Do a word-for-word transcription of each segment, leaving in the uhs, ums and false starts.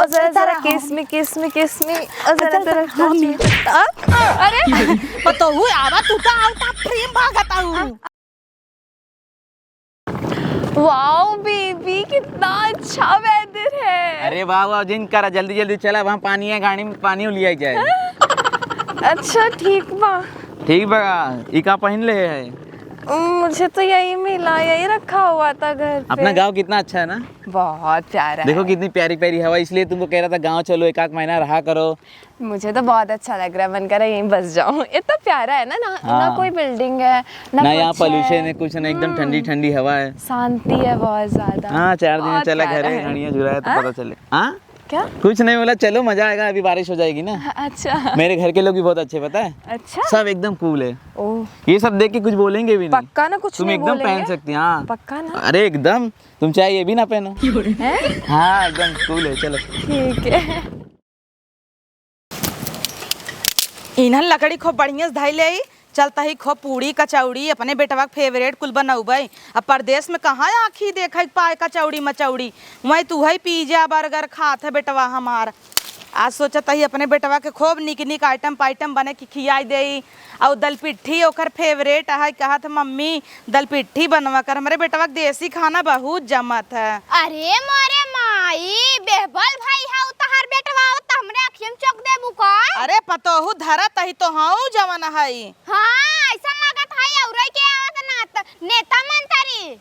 जरा, जरा, जरा, kiss me, kiss me, kiss me। और जरा, जरा, जरा, जरा, touch me। मम्मी। आ? अरे, पतोहू आवा, तू तो out of frame भागत आऊ। Wow baby, कितना अच्छा weather है। अरे वाह, वाह, जिन करा, जल्दी, जल्दी चला, वहाँ पानी है, गाड़ी में पानी लिया जाए। अच्छा, ठीक बा। ठीक बा, ई का पहन ले है? मुझे तो यही मिला, यही रखा हुआ था घर पे। अपना गाँव कितना अच्छा है ना? बहुत प्यारा देखो है। कितनी प्यारी प्यारी हवा, इसलिए तुमको कह रहा था गाँव चलो, एक आध महीना रहा करो। मुझे तो बहुत अच्छा लग रहा है, मन कर रहा है यहीं बस जाऊं। इतना प्यारा है ना, ना, ना हाँ। कोई building है, ना ना यहाँ कुछ pollution है। है, कुछ नहीं, एकदम हम्म। ठंडी ठंडी हवा है। शांति है बहुत ज्यादा। हाँ, चार दिन में बहुत चला प्यारा घरे, है। घड़िया झुराए तो हाँ? पता चले। हाँ? क्या? कुछ नहीं बोला, चलो मजा आएगा, अभी बारिश हो जाएगी ना। अच्छा। मेरे घर के लोग भी बहुत अच्छे, पता है? अच्छा? सब एकदम cool है। ओह। ये सब देख के कुछ बोलेंगे भी नहीं। पक्का ना, कुछ तुम नहीं एकदम बोलेंगे? पहन सकती हैं, हाँ। पक्का ना? अरे एकदम, तुम चाहे ये भी ना पहनो। हैं? हाँ, एकदम cool है, चलो। ठीक है। इन्हन लकड़ी खूब बढ़िया से धइले ही, चलता ही खूब पूड़ी कचौड़ी, अपने बेटवा के favourite कुल बनउबे। अब परदेस में कहाँ आँखी देखे के पाए कचौड़ी मचौड़ी, वहीं तू है pizza burger खात है बेटवा हमार। आज सोचत ही अपने बेटवा के खूब निक निक item पाइटम बने के खियाई देई। अउ दलपिट्ठी ओकर favourite है, कहत है, "मम्मी, दलपिट्ठी बनवा कर, हमरे बेटवा के देसी खाना बहुत जमत है।" अरे मोरे माई, बेहबल भाई हउ तहार बेटवा, आवत त हमरे अखियन चौक देबू का? अरे पतोहू धरत ही तो हऊ जवन हई। हाँ, ऐसा लागत है औरे के आवत ना त नेता मंत्री।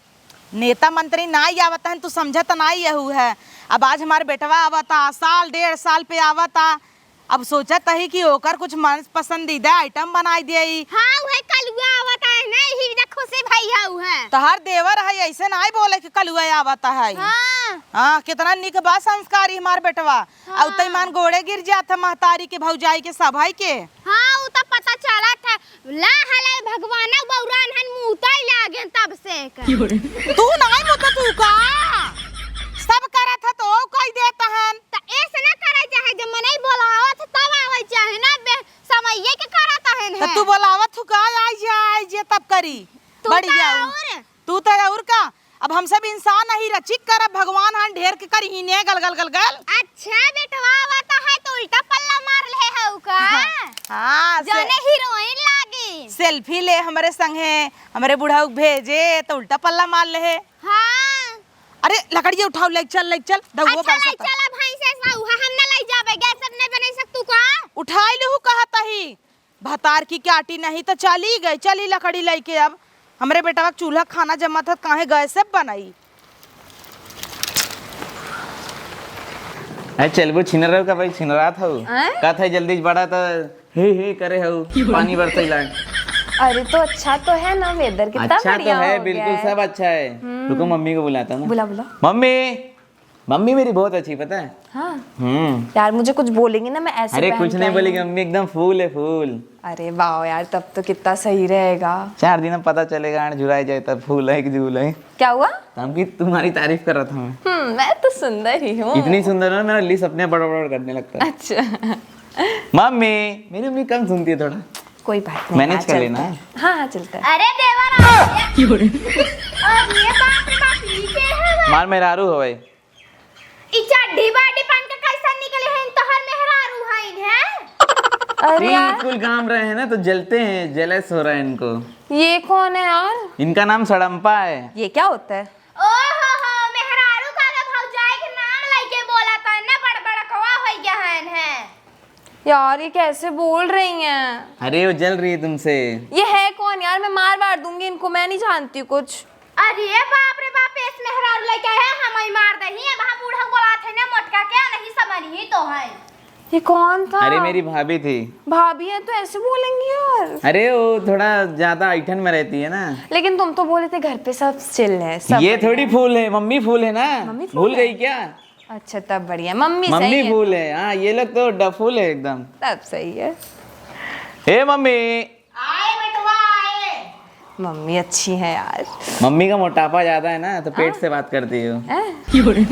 नेता मंत्री नाई आवत हन, तू समझत नाई यहू है। अब आज हमार बेटवा आवता, साल डेढ़ साल पे आवता, अब सोचत ही कि ओकर कुछ मन पसंदीदा item बनाई देई। हाँ, उहे कलुआ आवत है ना, यही वजह खुशी भई है उहे। तोहार देवर है, ऐसे नाई बोले कि कलुआ आवत है। हाँ। हाँ, कितना निक बा संस्कारी हमार बेटवा। हाँ। अउ तई मान गोड़े गिर जात है महतारी के, भौजाई के, सभाई के। हाँ, उ तो पता चलत है। ला हले भगवान बौरान हन मुँह तई लागेन तब से कर। तू नाई मुत तू का? सब करत है तो कई देत हन। त ऐसे ना करे चाहे, जब मनई बोलावत है तब आवे चाहे ना, बे-, समइये के करत हन त है। तू बोलावत हु का, आई जे, आई जे तब करी। तू बढ़िया। और? तू त और का? अब हम सब इंसान नहीं रचिक करब, भगवान हन ढेर के करिहिने गल, गल, गल, गल। अच्छा बेटवा, आवत है तो उल्टा पल्ला मार ले हउ का? हाँ, से- जौने हीरोइन लागी। Selfie ले हमरे संगे, हमरे बुढ़ऊ के भेजे तो उल्टा पल्ला मार ले है। हाँ। अरे लकड़िया उठाओ, ले चल, ले चल, दउवो अच्छा, बरसत ले है। चल, अब हई से सहुआ हम ना ले जाबे, गैस अब नहीं बने सक तू का? उठाई लहू कहत ही। भतार की काटी नहीं तो चली गई, चली लकड़ी लइके। अब हमरे बेटवा के चूल्हा खाना जमत है, काहे गैस से बनाई? अरे चलबो छिनर का भाई, छिनरात हऊ। आय? का था जल्दी बड़ा तो हे हे करे हऊ, पानी बरसई लाग। अरे तो अच्छा तो है ना weather, कितना अच्छा तो बढ़िया है, हो गया बिल्कुल है। सब अच्छा है। हम्म। रुको मम्मी को बुलाता हूँ ना। बुला, बुला। मम्मी, मम्मी मेरी बहुत अच्छी, पता है? हाँ। हम्म। यार, मुझे कुछ बोलेंगी ना, मैं ऐसे अरे, पहन कुछ के नहीं आई बोलेगी हूँ। मम्मी, एकदम फूल है, फूल। अरे वाह यार, तब तो कितना सही रहेगा। चार दिन में पता चलेगा, आंट झुराई जाए तब फूल है कि झूल है। क्या हुआ? तो हम की तुम्हारी तारीफ कर रहा था मैं। हम्म, मैं तो सुंदर ही हूँ। इतनी सुंदर हो ना, मेरा list अपने बड़ बड़ करने लगता है। अच्छा। मम्मी, मेरी मम्मी कम सुनती है थोड़ा। कोई बात नहीं, manage हाँ, कर चलता लेना। है। हाँ, हाँ, चलता है। अरे देवर आ गया। अरे बाप रे बाप, ई के है बा? मार मेहरारू हो भाई। ई चड्ढी बाडी पहन के कैसे निकले हैं? तोहर मेहरारू हैं, हैं? अरे ई यार। कुल गाम रहे हैं ना, तो जलते हैं, jealous हो रहा है इनको। ये कौन है यार? इनका नाम सड़म्पा है। ये क्या होता है? ओहो हो, मेहरारू का तो भौजाई के नाम लेके बोला था ना, बड़ बड़कवा हो गया है, हैं? यार, ये कैसे बोल रही हैं? अरे, वो जल रही है तुमसे। ये है कौन यार? मैं मार वार दूंगी इनको, मैं नहीं जानती कुछ। अरे बाप रे बाप, ऐस मेहरारू लेके आए हैं, हम ही मार दही। अब हाँ बूढ़ा बोला थे ना मोटका के, नहीं समझ ही तो है। ये कौन था? अरे, मेरी भाभी थी। भाभी है तो ऐसे बोलेंगी यार? अरे, वो थोड़ा ज्यादा ऐठन में रहती है ना। लेकिन तुम तो बोले थे घर पे सब chill है, सब ये बढ़िया थोड़ी है। फूल है, मम्मी फूल है ना। मम्मी फूल भूल है? गई क्या? अच्छा, तब बढ़िया। मम्मी सही मम्मी है। फूल है, हाँ, ये लोग तो डफूल है एकदम। तब सही है। ए मम्मी। आए बेटवा, आए। मम्मी अच्छी है यार। मम्मी का मोटापा ज्यादा है ना, तो पेट हाँ। से बात करती हो। हैं? ठीक है।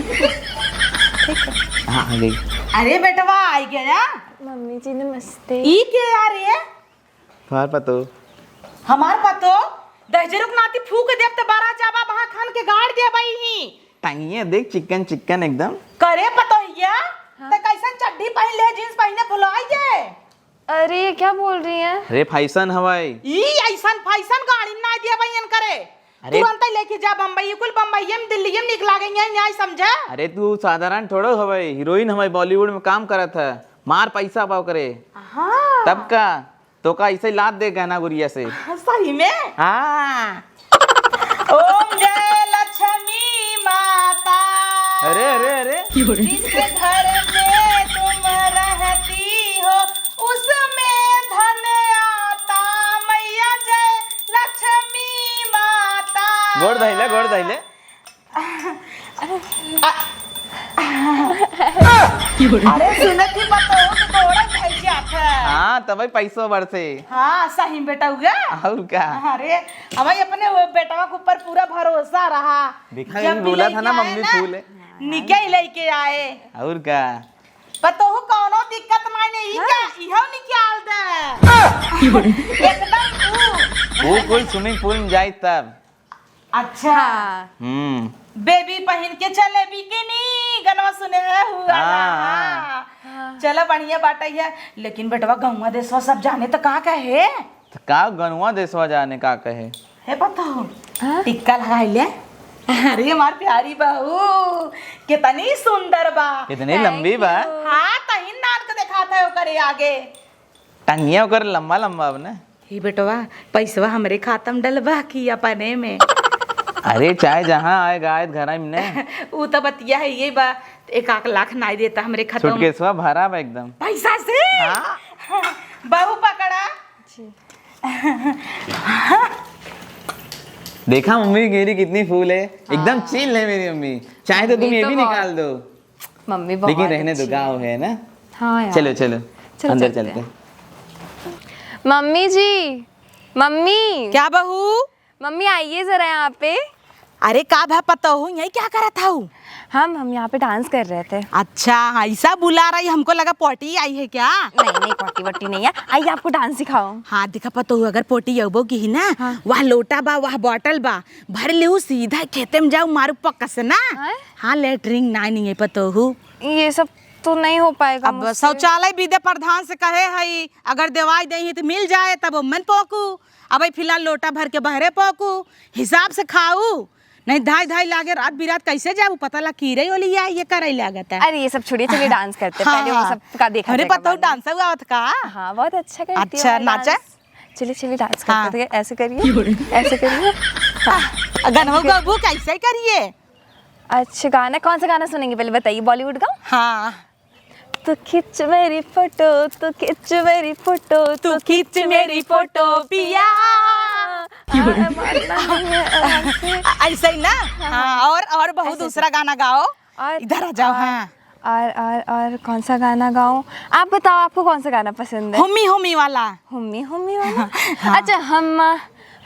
हाँ, आ गई। अरे बेटवा, आई गया। मम्मी जी नमस्ते। ई के यार ये? हमार पतो। हमार पतो? दहिजरू के नाती फूक देब त बारह जाबा बहा खान के गाड़ देबई ही। टांगिया देख, चिकन चिकन एकदम। करे पतोहिया, हाँ। क्या बोल रही हैं? अरे, फैशन हवाई। ई ऐसन फैशन गाड़ी ना दिया भाई करे। अरे। तुरंत ही लेके जा बम्बई, कुल बम्बई में, दिल्ली में निकला गई है, न्याय समझा। अरे, तू साधारण थोड़ो हवाई, हीरोइन हवाई, बॉलीवुड में काम करत है, मार पैसा पाओ करे। हाँ। तब का? तो का ऐसे ही लाद दे गहना गुरिया से। सही में? हाँ। ओम जय लक्ष्मी माता। अरे, अरे, अरे। जिस घर में तुम रहती हो, उसमें धन आता। मैया जय लक्ष्मी माता। गोड़ धइले, गोड़ धइले। अरे सुनत ही पतोहू के गोड़ धइ जात है। हाँ, तबही पैसो बरसे। हाँ, सही में बेटउआ। और का? अरे, हम अपने वो बेटवा के ऊपर पूरा भरोसा रहा। देखा, जब यही भी बोला था ना, लेके आए मम्मी ना, फूल है। निके ही लेके आए। और का? पतोहू कौनो दिक्कत नहीं, नहीं, ई हाँ। क्या, इहो निकाल दे। एकदम तू। वो कोई स्विमिंग पूल में जाए तब। अच्छा। हाँ। हम्म। बेबी पहिन के चले बिकिनी, गनवा सुने है हुआ हाँ, ना। हाँ। हाँ। चलो बढ़िया बाटे है, लेकिन बेटवा गौवा देसवा सब जाने तो का कहे? तो का गनवा देसवा जाने का कहे? हे पतोहू, हाँ? टिक्का लगाई ले। अरे हमार प्यारी बहू, कितनी सुंदर बा। कितनी लंबी बा। Thank you। हाँ, तहिन नान के देखात है ओकरे आगे। टंगिया ओकर लंबा लंबा अब ना। हे बेटवा, पैसवा हमरे खाता में डलबा कि अपने में? अरे, चाहे जहाँ आए, गाय घर में ने। ऊ तो बतिया है ये बा, एक आध लाख नाई देता हमरे खाता में। सूटकेसवा भरा बा एकदम। पैसा से? हाँ। बहू पकड़ा। जी। देखा मम्मी, मेरी कितनी फूल है, एकदम हाँ। Chill है मेरी मम्मी। चाहे तो तुम मम्मी ये तो भी बहुत निकाल दो। मम्मी बहुत लेकिन रहने दो, अच्छी गाँव है। है ना। हाँ यार। चलो, चलो, चलो, अंदर चलते चलते हैं। मम्मी जी, मम्मी। क्या बहू? मम्मी, आइए जरा यहाँ पे। अरे का भा पतोहू, यही क्या करत हऊ? हम, हम यहाँ पे dance कर रहे थे। अच्छा, हाँ, ऐसा बुला रही, हमको लगा potty आई है क्या? नहीं, नहीं, potty वोटी नहीं है। आइए, आपको dance सिखाओ। हाँ, देखा पतोहू, अगर potty अउबो की ही ना, हाँ। वह लोटा बा, वह bottle बा, भर लेहू, सीधा खेते में जाऊ, मारू पकस ना। हाँ? हाँ, latrine नाई, नहीं है पतोहू। ये सब तो नहीं हो पाएगा अब मुझसे। शौचालय विद्या प्रधान से कहे हई, अगर देवाई देही तो मिल जाए, तब ओमन पोकू। अब फिलहाल लोटा भर के बहरे पोकू, हिसाब से खाऊ, नहीं धाई धाई लागे, रात बिरात कैसे जाऊ, पता ला कीड़े ओलिया ये करे लागत है। अरे ये सब छोड़िए, चलिए dance करते हैं। हाँ, पहले वो हाँ। सब का देखा अरे जाएगा पतोहू बाद में। Dance हुआ आवत का? हाँ, बहुत अच्छा करती अच्छा, हूँ मैं नाचा? Dance। चलिए, चलिए, dance हाँ। करते हैं। ऐसे करिए, ऐसे करिए। हाँ। गनवा गाबू कैसे करिए? अच्छा, गाना कौन सा गाना सुनेंगे, पहले बताइए, Bollywood का? हाँ। तू खींच मेरी फोटो, तू खींच मेरी फोटो, तू खींच मेरी फोटो, पिया। आ, मारना नहीं है, आराम से। ऐसे ही ना? हाँ, हाँ, और, और बहुत ऐसे, दूसरा ऐसे। गाना गाओ। और, इधर आ जाओ, और, हाँ। और, और, और कौन सा गाना गाऊं? आप बताओ, आपको कौन सा गाना पसंद है? हुम्मी हुम्मी वाला। हुम्मी हुम्मी वाला? हाँ। अच्छा, हम,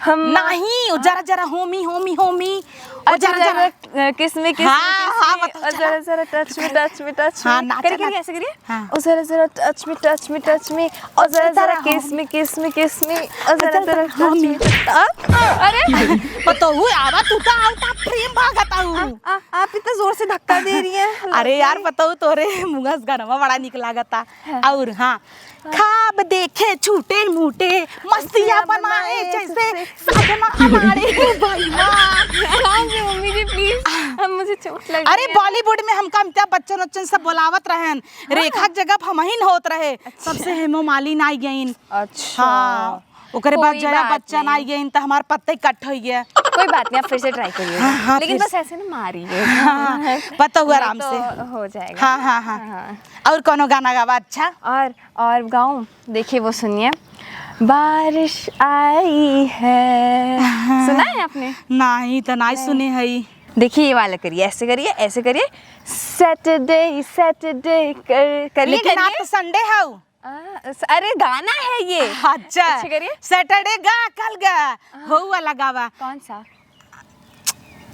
हम नहीं, वो जरा जरा होमी, होमी, होमी। वो अच्छा, जरा जरा, जरा। अ, kiss me, kiss me, हाँ, kiss हाँ, me। बताओ, और जरा, जरा। जरा touch me, touch me, touch me। हाँ, नाचा, करिए, करिए, नाचा। ऐसे करिए। हाँ। ओ जरा जरा touch me, touch me, touch me। ओ जरा जरा kiss me, kiss me, kiss me। ओ जरा जरा touch me। हाँ। अरे पतोहू आवा, तू तो out of frame भागत आऊ। आ, आ, आप इतना जोर से धक्का दे रही हैं। अरे यार पतोहू, तोरे मुंह से गनवा बड़ा निक लागता। हाँ। और हाँ, ख्वाब देखे झूठे मूठे, मस्तियाँ बनाए जैसे सजना हमारे। भाई वाह। कहाँ से मम्मी जी, please, अब मुझे चोट लग रही है। अरे Bollywood में हमका अमिताभ बच्चन वच्चन सब बोलावत रहन, हाँ। रेखा के जगह हम ही न होत रहे। अच्छा। तब से हेमा मालिनी आई गईन। अच्छा। हाँ, ओकरे बाद कोई जया बात बच्चन नहीं। आई गईन, त हमार पत्ते कट हो गया। कोई बात नहीं, आप फिर से try करिए। हाँ, हाँ, लेकिन फिर बस से। ऐसे ना मारिए। हाँ, पता हुआ नहीं आराम तो से। हो जाएगा। हाँ, हाँ, हाँ। हाँ। और कौनो गाना गावा अच्छा? और, और गाऊं? देखिए वो सुनिए, बारिश आई है। हाँ। सुना है आपने? नहीं, तो नहीं नहीं। सुने हई। देखिए ये वाला करिए, ऐसे करिए, ऐसे करिए, Saturday, Saturday कर, करिए, लेकिन आज करिए। तो Sunday है। आ, स-, अरे गाना है ये। अच्छा। अच्छा करिए। Saturday गा, कल गा। हाँ। हो वाला गावा। कौन सा?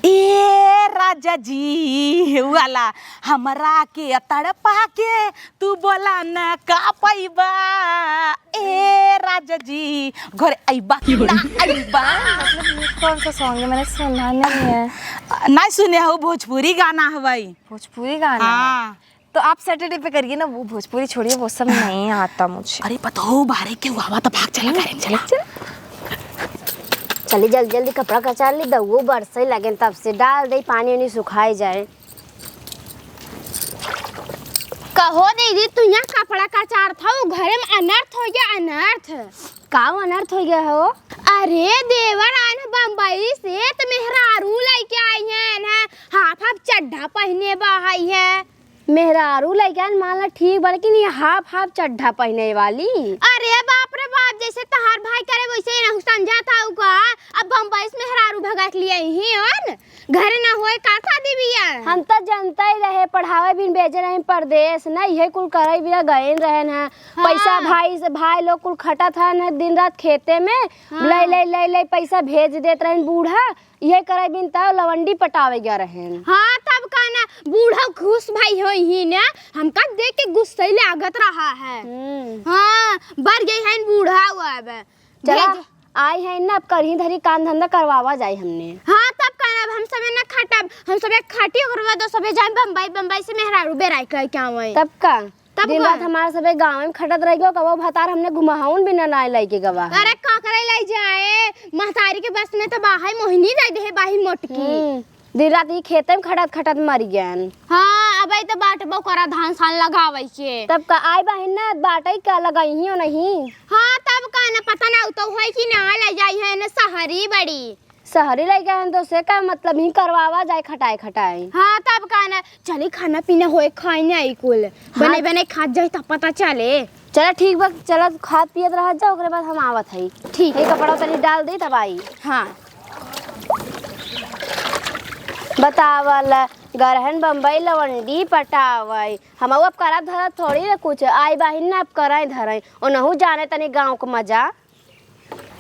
ए राजा जी वाला, हमरा के तड़पा के तू बोला न का पैबा। ए राजा जी, घर अइबा कि ना अइबा? मतलब ये कौन सा song है? मैंने सुना नहीं है। नहीं सुने हो, भोजपुरी गाना हवाई। भोजपुरी गाना है? हाँ। तो आप सैटरडे पे करिए ना, वो भोजपुरी छोड़िए, वो सब नहीं आता मुझे। अरे पतोहू, बाहरे के हुआ तो भाग चला, घरे में चला। चली जल्दी जल्दी कपड़ा कचार ली, दउओ बरसे लगे, तब से डाल दे पानी उनी सुखाई जाए। कहो दीदी, तू यहाँ कपड़ा कचार था, वो घरे में अनर्थ हो गया, अनर्थ। का अनर्थ हो गया हो? अरे देवर आन बम्बई से तो मेहरारू लेके आई है ना, हाफ हाफ चड्ढा पहने बा है। मेहरारू लइकन मान ला ठीक बा, लेकिन ये हाफ हाफ चड्ढा पहिने वाली। अरे बाप रे बाप, जैसे तहार भाई करे वैसे ही ना समझा था उ का। अब बम्बई से मेहरारू भगा के लिए ही हन, घरे ना होए का शादी बियाह? हम तो जनता ही रहे, पढ़ावे बिन भेजे रहे परदेश, ना इहे कुल करे बिना गए रहे ना। हाँ। पैसा भाई से, भाई लोग कुल खटत है ना दिन रात खेते में, हाँ। ले ले ले ले पैसा भेज देत रहे बूढ़ा, इहे करे बिन तब लवंडी पटावे गया रहेन। हाँ, तब का ना, बूढ़ा खुश भाई होई ही ना, हमका देख के गुस्से लागत रहा है। हम्म। हाँ, बर गई है बूढ़ा हुआ अब। चला, भेज। आई है ना, अब करही धरी काम धंधा करवावा जाए हमने। हाँ, तब का ना, अब हम सबे ना खटब, हम सबे खटी ओकर बाद सबे जाए बम्बई, बम्बई से मेहरारू बेराई कह के आवे। तब का? तब दिन का? रात हमार सबे गाँव में खटत रह गयो, कबो भतार हमने घुमाउन भी ना नाय लइके गवा है। अरे का करे लइ जाए, महतारी के बस में तो बाहर मोहिनी दे दे है, बाही मोटकी। हम्म, दिन रात ई खेते में खटत खटत मर गयन। हाँ, अब ई तो बाटबो करा धान सान लगावे के। तब का आई बहिन ना बाटे का लगइहियो नहीं। हाँ, तब का ना पता ना उ तो होई कि ना लइ जाई है ना सहरी बड़ी। सहरी लइका हन तो से का मतलब ही करवावा जाए खटाए खटाए। हाँ, तब का ना, चली खाना पीना होए खाए ना आई कुल। हाँ। बने बने खात जाए तब पता चले। चला ठीक बा, चला खात पियत रहत जा, ओकरे बाद हम आवत हई। ठीक। ये कपड़ा तनी डाल दे तब आई। हाँ। बतावल, गरहन बम्बई लवंडी पटावई। हम अब करत धरत थोड़ी रे कुछ, आई बाहिन ना अब कराई धराई। ओनहु जाने तनी गाँव के मजा।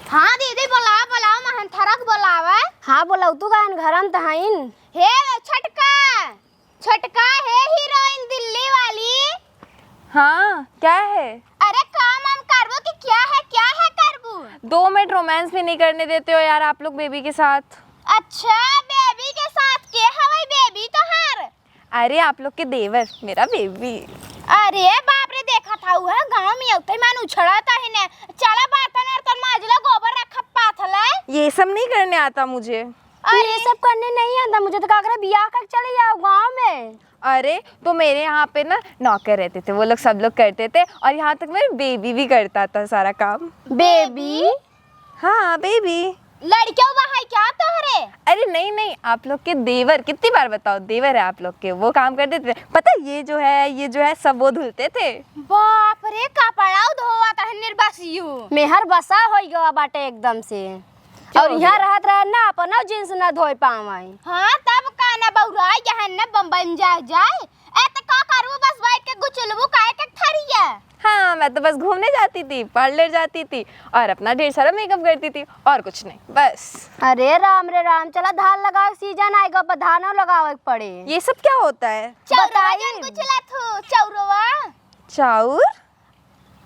हाँ दीदी, बोलावा, बोलावा, महंथरक बोलावा। हाँ, बोलाऊ तू गायन घरम त हईन। हे छोटका, छोटका, हे हीरोइन दिल्ली वाली। हाँ, क्या है? अरे काम हम करबो कि क्या है, क्या है करबू? दो मिनट रोमांस भी नहीं करने देते हो यार आप लोग बेबी के साथ। अच्छा, बेबी के साथ के हवाई बेबी तोहार? अरे, आप लोग के देवर, मेरा बेबी। अरे बाप रे, देखा था उहे गाँव में अउते मन उछड़ा था ही ने। चला बर्तन वर्तन माज ला, गोबर रखा पाथला। ये सब नहीं करने आता मुझे। अरे ये सब करने नहीं आता मुझे, तो का करे, बियाह कर चले जाओ गाँव में। अरे, तो मेरे यहाँ पे ना नौकर रहते थे, वो लोग सब लोग करते थे, और यहाँ तक मेरे बेबी भी करता था सारा काम। बेबी? हाँ, बेबी। लड़कियों बा है क्या तोहरे? अरे नहीं, नहीं, आप लोग के देवर, कितनी बार बताओ, देवर है आप लोग के, वो काम कर देते थे। पता है, ये जो है, ये जो है, सब वो धुलते थे। बाप रे, कपड़ा धोवत है निर्बसियू। मेहर बसा होई गवा बाटे एकदम से। क्या और हो यहाँ गया? रहत रहे ना, अपना जींस ना धोए पावे। हाँ, तब का ना बउराई गया है ना, बम्बई में जाए जाए। ए, तो का करबू, बस बैठ के गुचलबू काहे के थरिया? हाँ, मैं तो बस घूमने जाती थी, पार्लर जाती थी और अपना ढेर सारा मेकअप करती थी और कुछ नहीं, बस। अरे राम रे राम, चला धान लगावे सीजन आएगा, अब धानो लगावे के पड़े। ये सब क्या होता है? चौरवा बताइए। जन गुचला थू, चौरवा। चाउर?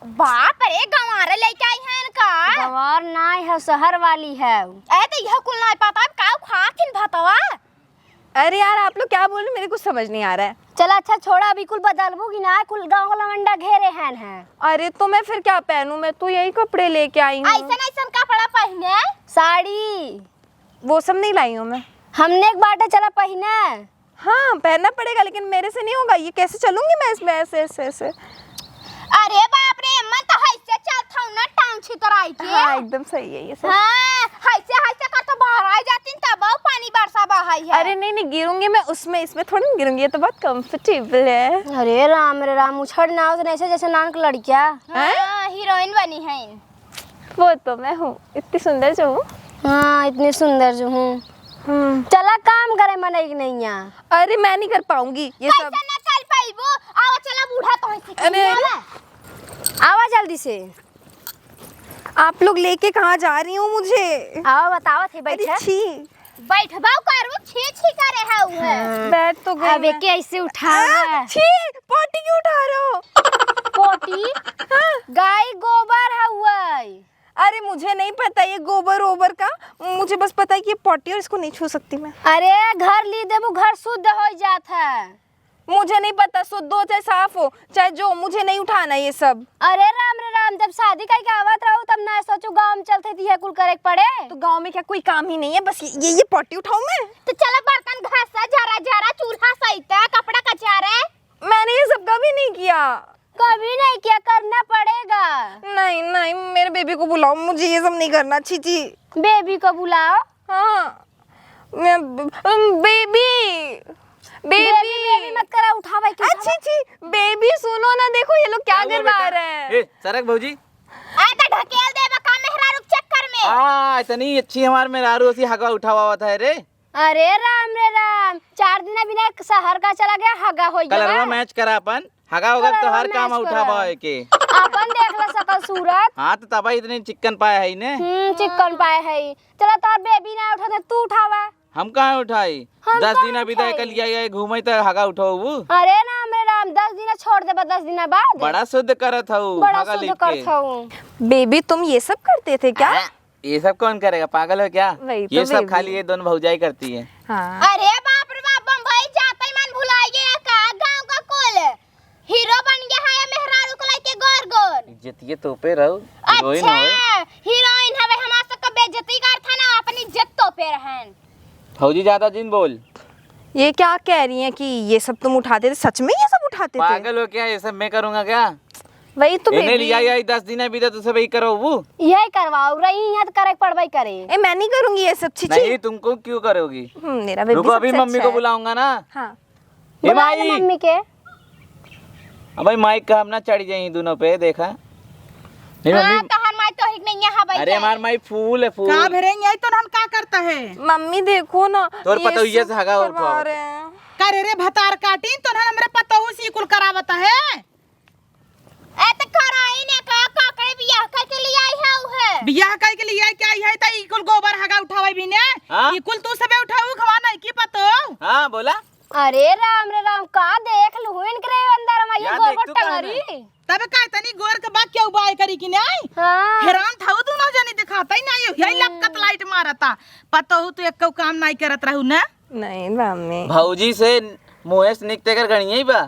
बाप रे, गंवार लेके आई है इनका। गंवार नाय है, शहर वाली है। ए, तो यह कुल नाय पता, अब का खाथिन भतवा? अरे यार, आप लोग क्या बोल रहे, मेरे कुछ समझ नहीं आ रहा है। चल अच्छा छोड़ा, अभी कुल बदलबू कि ना, कुल गाँव लवंडा घेरे हैन हैं। अरे तो मैं फिर क्या पहनूं, मैं तो यही कपड़े लेके आई हूँ। ऐसन ऐसन कपड़ा पहने। साड़ी। वो सब नहीं लाई हूँ मैं। हमने एक बाटे चला पहने। हाँ, पहनना पड़ेगा, लेकिन मेरे से नहीं होगा, ये कैसे चलूंगी मैं इसमें ऐसे, ऐसे, ऐसे? अरे बाप रे, अम्मा तो हैसे चलत हूँ ना, टांग छितराई के। हाँ, एकदम सही है ये सब। हाँ, हैसे, हैसे कर तो बाहर आ जाती, तब आओ पानी बरसा बहाई है। अरे नहीं, नहीं, गिरूंगी मैं उसमें, इसमें थोड़ी ना गिरूंगी, ये तो बहुत कंफर्टेबल है। अरे राम रे राम, उछड़ ना हो तो ऐसे जैसे नान के लड़किया। हैं? हाँ, हीरोइन बनी है। वो तो मैं हूँ, इतनी सुंदर जो हूँ। हाँ, इतनी सुंदर जो हूँ। हम्म। चला काम करे मनई के नैया। अरे मैं नहीं कर पाऊंगी ये सब। कैसे ना कर पाइबो? आवा चला बूढ़ा तो है से अरे। आवा। आवा जल्दी से। आप लोग लेके कहाँ जा रही हो मुझे? आवा बतावत है, अरे बैठा। छी। बैठबा करू, छी छी करे है उहे। हाँ। बैठ तो गई अब मैं। एके ऐसे उठावा। आ, छी, पोटी क्यों उठा रहे हो? पोटी? हाँ। गाय गोबर है उहे। अरे मुझे नहीं पता ये गोबर ओबर का, मुझे बस पता है कि ये पॉटी और इसको नहीं छू सकती मैं। अरे घर ली देबू, घर शुद्ध हो जात है। मुझे नहीं पता, शुद्ध हो चाहे साफ हो, चाहे जो, मुझे नहीं उठाना ये सब। अरे राम रे राम, जब शादी करके आवत रहू तब ना सोचू गाँव में चलते दिया कुल करे के पड़े। तो गाँव में क्या कोई काम ही नहीं है, बस ये, ये, ये पॉटी उठाऊं मैं? तो चला बर्तन घासा, झारा झारा, चूल्हा सहिता, कपड़ा कचारे। मैंने ये सब कभी नहीं किया। कभी नहीं किया, करना पड़ेगा। नहीं, नहीं, मेरे बेबी को बुलाओ, मुझे ये सब नहीं करना। छी, छी। बेबी को बुलाओ। हाँ, मैं ब-, बेबी, बेबी। बेबी, बेबी मत करा, उठा भाई, उठा। अच्छी, अच्छी, बेबी सुनो ना, देखो ये लोग क्या क्या हुआ करवा बेटा? रहे हैं। ए, सरक भौजी। आए तो ढकेल देबा का मेहरारू के चक्कर में? आ, इतनी अच्छी हमार मेहरारू असी हगा उठावा आवत है रे। अरे राम रे राम, चार दिन बिना शहर का चला गया, हगा हो गया। कलरवा मैच करा अपन, हगा होगा तो हर काम उठा पावे के। अपन देख लो सकल सूरत। हाँ, तो तबा इतने चिकन पाए है ने। हम्म, चिकन पाए है। चला तोर बेबी ना उठा, तू उठावा। हम कहाँ उठाई? हम दस दिन अभी तक लिया गया घूमे तो हगा उठाऊ। अरे राम रे राम, दस दिन छोड़ देबा, दस दिन बाद। बड़ा शुद्ध करत हऊ, बड़ा हगा शुद्ध लिख के। करत हऊ। बेबी, तुम ये सब करते थे क्या? हाँ। ये सब कौन करेगा, पागल हो क्या? वही तो ये सब बेबी। खाली ये दोनों भौजाई करती है। हाँ। अरे बाप रे बाप, बम्बई जाते ही मन भुलाई गया का? गाँव का कुल हीरो बन गया है, मेहरारू को लेके गोर गोर। इज्जत ये तोपे रहो, हीरोइन अच्छा, हो। हीरोइन हवे, हमार सबका बेइज्जती कर था ना, अपनी इज्जत तोपे रहन। भौजी ज्यादा जिन बोल। ये क्या कह रही हैं कि ये सब तुम उठाते थे? सच में ये सब उठाते थे? पागल हो क्या? ये सब मैं करूँगा क्या? वही तो इन्हें बेबी। लिया आई दस दिन अभी तो तुझसे वही करो वो। यही करवाओ रही, यहाँ तो करे पड़वाई करे। ए, मैं नहीं करूँगी ये सब चीची। नहीं, तुमको क्यों करोगी? हम्म, मेरा बेबी रुको, अभी सबसे मम्मी अच्छा को है। बुलाऊंगा ना। हाँ। ए, बुला ले माई। मम्मी के। अब भाई माइक का हम ना चढ़ जाई दोनों पे, देखा। नहीं, हाँ, मम्मी। तोहर माई तो हिक नहीं है, भाई अरे, है। हमार माई फूल है, फूल। का भेरे, यही तो हम का करता है? मम्मी देखो ना, तोर ये पतोहिया सब से हगा करवा उठवा। रहे हैं। का रे, रे भतार काटी, तो ना हमरे पतोहू से कुल करावत है। ए, त कराई ने का, काकरे बियाह करके ले आई है उहे। बियाह करके ले आई, क्या आई है, त ई कुल गोबर हगा उठावे भी ने? हाँ? ई कुल तू सबे उठाऊ, खवा नहीं की पतो? हाँ, बोला। अरे राम रे राम, का देख लू इनकरे अंदर में ये क्या गोबर देख तू कहाँ टंगरी? तब का इतनी गोर के बात क्यों बाय करी कि नहीं? हाँ। हैरान था वो दोनों जनी दिखाता ही नहीं, यही हम्म। लपकत लाइट मारता। पतो हो तू एक काम नहीं करत रहू ना? नहीं मम्मी। भौजी से मुँह से निकते कर गणिया ही बा।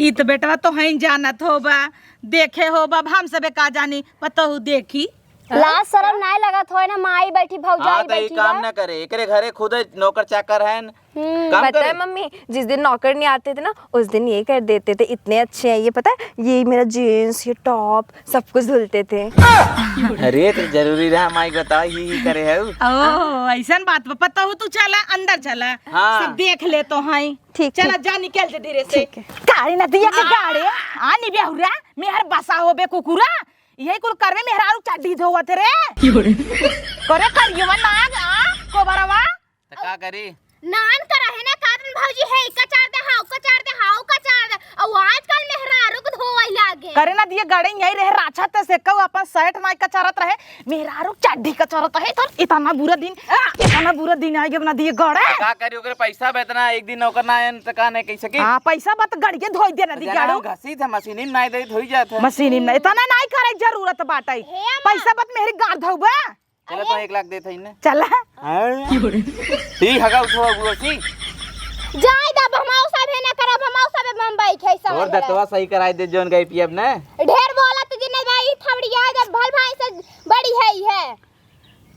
ई तो बेटवा तो हईं जानत होबा, देखे होबा, अब हम सबे का जानी, पतोहू देखी। लाज शरम नाय लगत होय ना, माई बैठी, भौजाई हाँ, तो ये बैठी काम बा। ना करे, एकरे घरे खुद नौकर चाकर हैं, हम्म। काम पता करे। है मम्मी, जिस दिन नौकर नहीं आते थे ना, उस दिन ये कर देते थे, इतने अच्छे हैं ये, पता है, ये मेरा जींस, ये टॉप, सब कुछ धुलते थे। अरे, तो जरूरी रहा, माई बताओ, ही, ही करे है उ। ओ, ऐसन बात बा। पतोहू, तू चला, अंदर चला। हाँ। सब देख ले तो हैं। ठीक, चला, ठीक। जा, निकल जा धीरे से। ठीक है। काली नदिया के गाड़े, आ, नी बेहुरा, मेहर बसा होबे कुकुरा। यही कुल करवे मेहरारू चड्ढी धोवत रे। करे करियवा नाग, आ, कोबरवा। त का करी? नान करा है ना, कादन भौजी है, कचार दे, हाउ कचार दे, हाउ कचार दे। अउ आजकल मेहरारू को धोवै लागे। करे ना दिए गड़े यही रहे, राछा ते से कहू अपन शर्ट नाई कचारत रहे, मेहरारू चड्ढी कचारत है। तो इतना बुरा दिन, इतना बुरा दिन आ गया ना दिए गड़े। त का करी, ओकरे पैसा बा इतना, एक दिन ओकर ना आयन त का नहीं कह सकी। हाँ, पैसा बा त गड़िए धोई दे ना दिए गड़े। घसीट है, मशीनी में नाई दे, धोई जात है। मशीनी में ना, इतना नाई करे जरूरत बाटे। हे अम्मा। पैसा बा त मेहरी गार धोबे। चलो, अरे। तो एक लाख देत हई ने। चला। हाँ। ठीक हगा उठो बुआ सी। जाए दब, हम आउ सब है ना करब, हम आउ सब बम्बई खे सब और है। दतवा सही कराई दे जोन गई पियब ने। ढेर बोलत जिन्ने भाई थबड़िया जब भल भाई से बड़ी है ही है।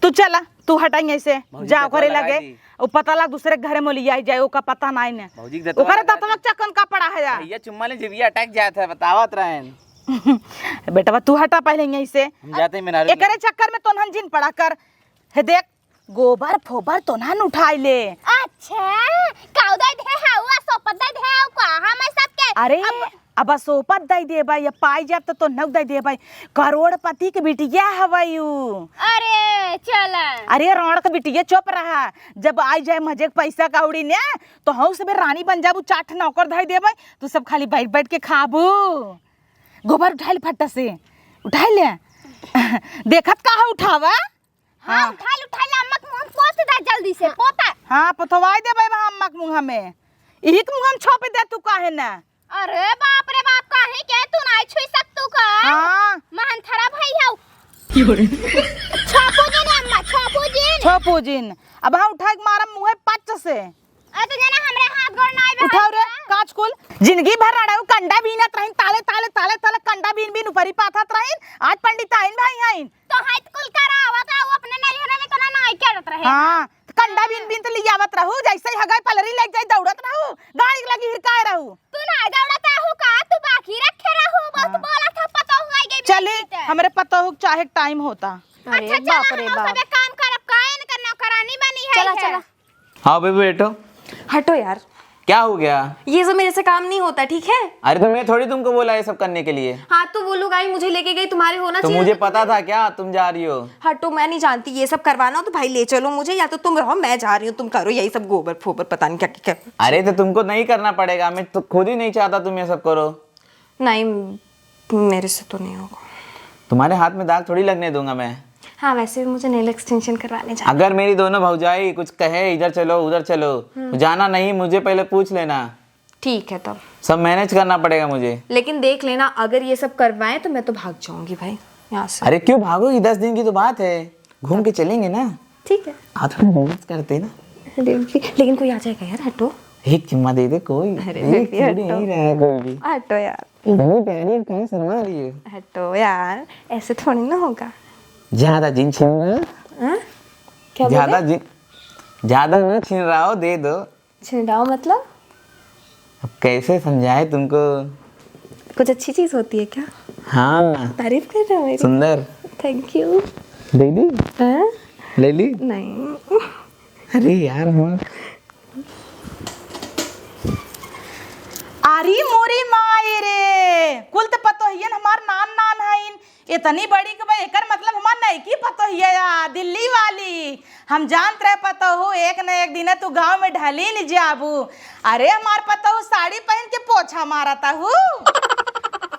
तू चला, तू हटाई ऐसे। भौजी जा दतवा ओकरे लगाई लगे। दी। ओ पता लाग दूसरे के घरे मोलिया जाए, ओका पता नाई ने। भौजी के दतवा ओकरे लगा दतवा दी। चकन का पड़ा है जा। भैया चुम्मा ले जिभिया अटक जात है, बतावत रहन। बेटवा, तू हटा पहले यहीं से। हम जाते हैं मेहरारू के। एकरे चक्कर में तोन्हन जिन पड़ा कर। हे देख, गोबर फोबर तोन्हन उठाई ले। अच्छा, काऊ दे दे हाउ, आ सोपत दे दे हाउ, का हम सबके अरे, अब अब सोपत दे देबा, या पाई जाब त तोन्हन दे देबा। करोड़पति के बिटिया हवै उ। अरे, चला। अरे, राण के बिटिया चुप रहा। जब आई जाए मजे के पैसा कौड़ी ने, तो हऊ सबे रानी बन जाबू, चार ठे नौकर धई देबे, तू सब खाली बैठ बैठ के खाबू। गोबर उठाई ले फट्टा से, उठाई ले। देखत का है उठावा? हाँ, हाँ। उठाई ले, उठाई ले, अम्मा के मुँह में पोत दे जल्दी से, पोता। हाँ, पोतवाई देबे बा अम्मा के मुँह में। इही के मुँह में छोप दे तू काहे ना? अरे बाप रे बाप, काहे के तू नाई छुई सकतू का? हाँ। महन थरा भाई हऊ। छोपू जिन अम्मा, छोपू जिन। छोपू जिन। अब हाँ उठाई के मारम मुँहे पच्च से। अरे तो जाना हमरे हाथ गोड़ नाई बे उठाओ रे, हइया। काच कुल। जिंदगी भर रड़ऊ कंडा बीनत रहिन, ताले, ताले, ताले, ताले कंडा बीन बीन ऊपरी पाथत रहिन। आज पंडिताइन भई हइन। तो हाथ कुल करावा का, वो अपने नैहर में तो ना नाई करत रहे। हाँ, कंडा बीन बीन त लियावत रहू, जैसे ही हगाई पलरी लग जाई दौड़त रहू, गाड़ी लगी हिरकाए रहू। तू ना दौड़त रहू का, तू बाकी रखे रहू, बहुत हाँ। बोला था पतोहू आई गई चली, बेटी ते। हमरे पतोहू के चाहे टाइम होता। अरे अच्छा, चला, बाप रे हम बाप। सबे काम करब, का इनकर नौकरानी बनी है चला, है? चला। हाँ बेबी बैठो। हटो यार। क्या हो गया? ये सब मेरे से काम नहीं होता, ठीक है? अरे तो मैं थोड़ी तुमको बोला ये सब करने के लिए। हाँ तो वो लोग आई, मुझे लेके गई, तुम्हारे होना तो चाहिए मुझे था पता तुम्हें। था क्या तुम जा रही हो? हटो, मैं नहीं जानती, ये सब करवाना हो तो भाई ले चलो मुझे, या तो तुम रहो, मैं जा रही हूँ, तुम करो यही सब गोबर फोबर पता नहीं क्या क्या। अरे तो तुमको नहीं करना पड़ेगा, मैं तो खुद ही नहीं चाहता तुम ये सब करो। नहीं, मेरे से तो नहीं होगा। तुम्हारे हाथ में दाग थोड़ी लगने दूंगा मैं। हाँ, वैसे भी मुझे नेल एक्सटेंशन करवाने जाना अगर मेरी दोनों भौजाई कुछ कहे इधर चलो उधर चलो, हम्म। जाना नहीं, मुझे पहले पूछ लेना। ठीक है तब। सब मैनेज करना पड़ेगा मुझे। लेकिन देख लेना, अगर ये सब करवाएं तो मैं तो भाग जाऊंगी भाई यहाँ से। अरे क्यों भागोगी, दस दिन की तो बात है, घूम के चलेंगे ना। ठीक है। आप थोड़ा मैनेज करते ना। अरे, लेकिन कोई आ जाएगा यार, हटो। एक चुम्मा दे दे कोई। अरे, एक बेबी, थोड़ी हटो। नहीं रहा है कोई भी। हटो यार। इतनी प्यारी है, कहाँ शर्मा रही है? हटो यार, ऐसे थोड़ी ना होगा। ज्यादा जिन छीन रहा। हाँ? क्या बोले? ज्यादा जिन, ज्यादा ना छीन रहा हो, दे दो। छिंडाओ मतलब? अब कैसे समझाए तुमको? कुछ अच्छी चीज होती है क्या? हाँ। तारीफ कर रहे हो मेरी? सुंदर। Thank you। ले ली? हाँ? ले ली? नहीं। अरे यार, हमार अरे मोरी माई रे, कुल त पतोहियन हमार नान नान हइन। इतनी बड़ी के बा, एकर मतलब हमार नईकी पतोहिया या दिल्ली वाली। हम जानत रहे पतोहू एक न एक दिन तू गाँव में ढली न जाबू। अरे हमार पतोहू साड़ी पहिन के पोछा मारत हू।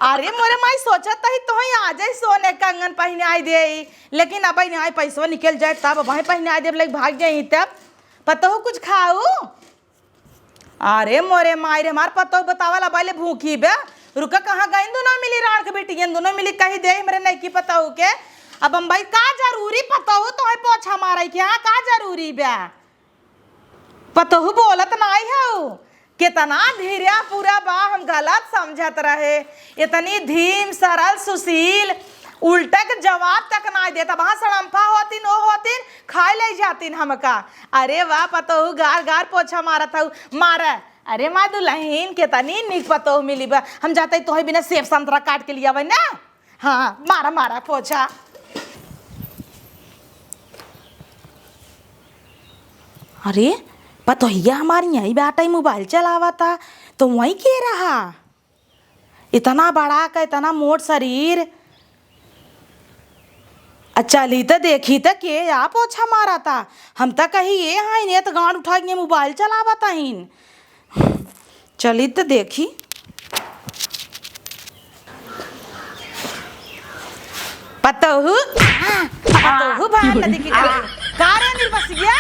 अरे मोरे माई सोचत ही तोहई आ जाई सोने कंगन पहिनाई देई, लेकिन अब नाई पैसवा निकल जाए तब अब पहिनाई देब, लेके भाग जाई तब। पतोहू कुछ खाऊ? अरे मोरे माई रे, हमार पतोह बतावल अब ले भूखी बे। रुका, कहाँ गइन दुनो मिली राण के बिटियन, दुनो मिली कही दे हमरे नईकी पतोह के। अब हम भाई का जरूरी पतोह तोहे पोछा मारे के, हाँ का जरूरी बे? पतोह बोलत नाई हऊ, कितना धीरे पूरा बा, हम गलत समझत रहे। इतनी धीम, सरल, सुशील, उल्टा के जवाब तक ना देत। अब हाँ सड़म्फा होतिन, ओ होतिन, खाए ले जातिन हमका। अरे वाह, पतोहू गार गार पोछा मारत हऊ, मारे। अरे माँ दुलहिन, केतनी निक पतोहू मिली बा। हम जाते तोहे बिना सेब संतरा काट के लियावे ना। हाँ, मारा, मारा पोछा। अरे, पतोहिया हमारी यहीं बाटे, मोबाइल चलावता, तो वहीं के रहा? इतना बड़ा का, इतना मोट शरीर। आ चली त देखी त के या पोछा मारता। हम त कही ये हाँ, इन्हें त गांड उठा के मोबाइल चलावत हईन। चली त देखी। पतोहू, पतोहू बाहर नदी के किनारे। का रे निर्बसिया?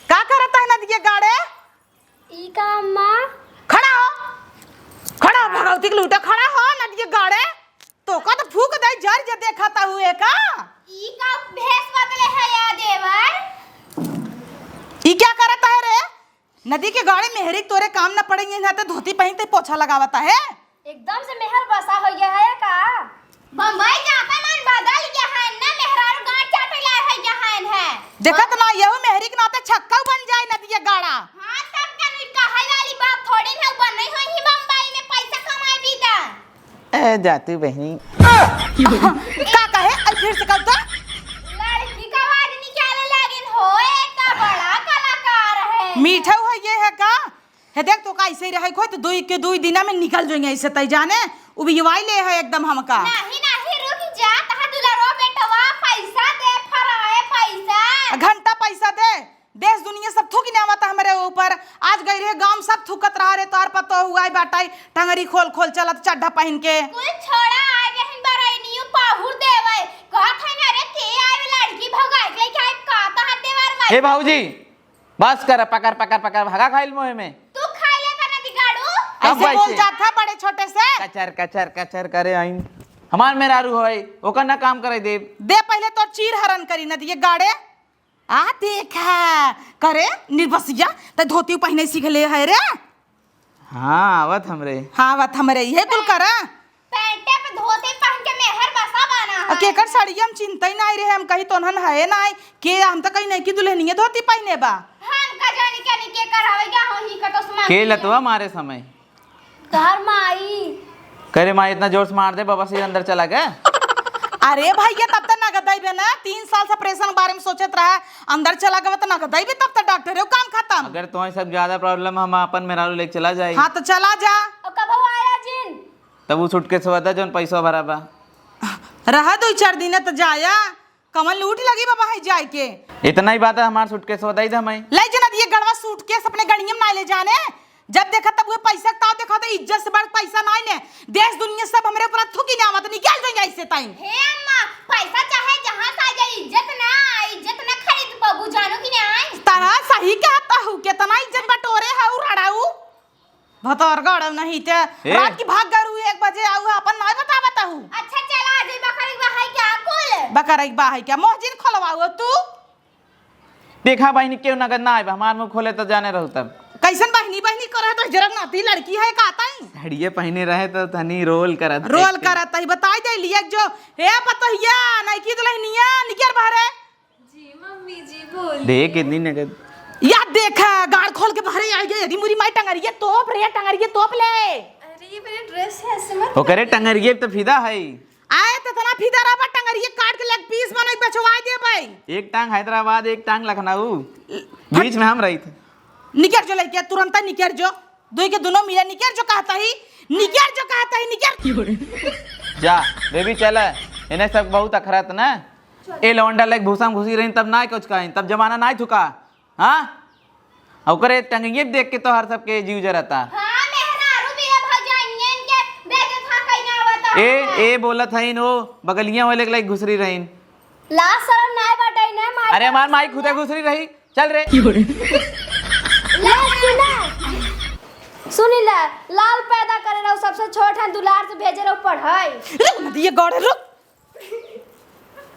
का करत है नदी के गाड़े? ई का अम्मा? खड़ा हो, खड़ा हो, भगवती के लूटा, खड़ा हो, नदिया गाड़े। तोका तो फूक दे, जर जे देखता हुए का। ई का भेष बदले है या देवर? ई क्या करता है रे? नदी के गाड़े मेहरी के तोरे काम न पड़ेंगे, ना तो धोती पहिनते पोछा लगावता है। एकदम से मेहर बसा हो गया है का? बम्बई जाता मन बदल गया है ना, मेहरारू गांठ चाटे लाए हो गया है, है। देखत ना, यहू मेहरी के नाते छक्का बन जाए नदिया गाड़ा। हाँ, तब कनी कहे वाली बात थोड़ी ना, बन नहीं होई ही बम्बई में पैसा कमाए भी दा। ए, जाती बहनी। का कहे? आई फिर से कर दो। लड़की का आवाज निकाले लागिन हो, एक बड़ा कलाकार है। मीठा हो ये है का? हे देख, तो का ऐसे ही रहे खोए, तो दुई के दुई दिना में निकल जाएंगे ऐसे तई जाने, उबियवाई ले है एकदम हमका। नहीं, नहीं, रुक जा, तहा दुलरो बेटवा, पैसा दे, फराए पैसा। घंटा पैसा दे, देश दुनिया सब थूक ने आवता हमरे ऊपर। आज गई रहे गांव में, सब थूकत रहा रे, तोहर पतोहू आई बाटाई, टंगरी खोल खोल चलत, चड्ढा पहिन के। कुल छोड़ा, आ गए हैं बरैनियो पाहुर देवे, कहत है ना रे, के आए लड़की भगाए के लेके आए, का तहार देवर माई। हे भाऊजी, बस कर, पकड़, पकड़, पकड़, भगा खाइल मोहे में। तू खाइले का नदी गाड़ू? कब ऐसे बोल वैसे? जात है बड़े छोटे से। कचर, कचर, कचर करे आइन। हमार मेहरारू होय, ओकर ना काम करे देब। दे पहले तो चीर हरण करी नदिये गाड़े। आ देखा, करे निर्बसिया, त धोती पहिने सीख ले है रे। हाँ, आवत हमरे। हाँ, आवत हमरे, इहे कुल करा। पैंटे पे धोती पहन के मेहर बसा बाना आ, है। केकर साड़िया हम चिंता ही नाई रहे, हम कही तोहन है नाई, के हम त कही नहीं कि दुल्हनिया धोती पहिने बा। हम का जानी के नहीं के करावे गया हो ही का तो सामान के के लतवा मारे समय। तोहर माई। करे माई इतना जोर से मार दे, बाबा से अंदर चला गया। अरे भैया, तब तक नगद अइबे ना, तीन साल से ऑपरेशन के बारे में सोचत रहा, अंदर चला गवा त नगद अइबे, तब तक डॉक्टर है, काम खत्म। अगर तुम्हें सब ज्यादा प्रॉब्लम, हम अपन मेहरारू लेके चला जाए। हाँ, तो चला जा। और कब आया जिन? तब वो सूटकेस वादा जौन पैसा भरा बा। रहा दो चार दिन त जाया, कमल लूट लगी बाबा है जाए के। इतना ही बात है, हमार सूटकेस वादा ही था मैं। ले जना दिए गड़वा सूटकेस अपने गड़ियम ना ले जाने। जब देखा तब वो पैसा ताव देखा तो इज्जत से बड़ पैसा नाई ने। देश दुनिया सब हमरे ऊपर थूकी ने आवत, निकल जाइए ऐसे टाइम। हे अम्मा, पैसा चाहे जहाँ से आ जाए, इज्जत ना, इज्जत ना खरीद पाबू, जानो कि ना आई। तारा सही कहता हूँ, कितना इज्जत बटोरे है उ रड़ाऊ। भतरगड़ नहीं ते ए। रात की भाग गरू एक बजे आऊ है, अपन नाई बता बताऊ। अच्छा चला आ जाए, बकरी बहाई क्या कुल? बकरी बहाई क्या? मोहजिन खोलवाऊ तू? देखा बहिनी, केहू नगद ना आइबा, हमार मुँह खोले त जाने रहू तब। कैसन बहिनी, बहिनी करत है, जरा नाती लड़की है का ताई? साड़िए पहिने रहे त तनी रोल करत रोल देखते। करत है, बताई दे लिया जो, हे पतोहिया, नइकी दुल्हनिया, निकर बहरे। जी मम्मी जी, बोलिए। देख कितनी नगद। या देखा, गाड़ खोल के बहरे आई गई, यदि मुरी माई टंगरिया तोप रे, टंगरिया तोप ले। अरे ये मेरा ड्रेस है, ऐसे मत ओकरे करिए। टंगरिया त फिदा है। आए त तना फिदा रहा, टंगरिया काट के लेग पीस बनाई बेचवाई दे भाई। एक टांग हैदराबाद, एक टांग लखनऊ, बीच में हम रही थे। निकर जो लइके, तुरंत निकर जो, दुई के दुनो मिला निकर जो कहता ही, निकर जो कहता ही, निकर। जा, बेबी चला, इन्हें सब बहुत अखरत ना। ए लौंडा लाइक भूसा में घुसी रही, तब ना कुछ कहीं, तब जमाना ना थुका, हाँ? ओकरे टंगिए देख के तोहर सबके जीव जरता। हाँ, मेहरारू बिया भौजाइनियन के बेइज्जत हाँ कहीं ना आवता ए, है। ए बोलत हईन हो, बगलिया वाले के लाइक घुसरी रहीन। लाज शरम नाय बाटे ना, माई अरे हमार माई खुदे घुसरी रही, चल रे। ले सुना, सुनी ले, लाल पैदा करे रहो, सबसे छोट है, दुलार से भेजे रहो पढ़ाई। रुक ना दिए गौड़े, रुक।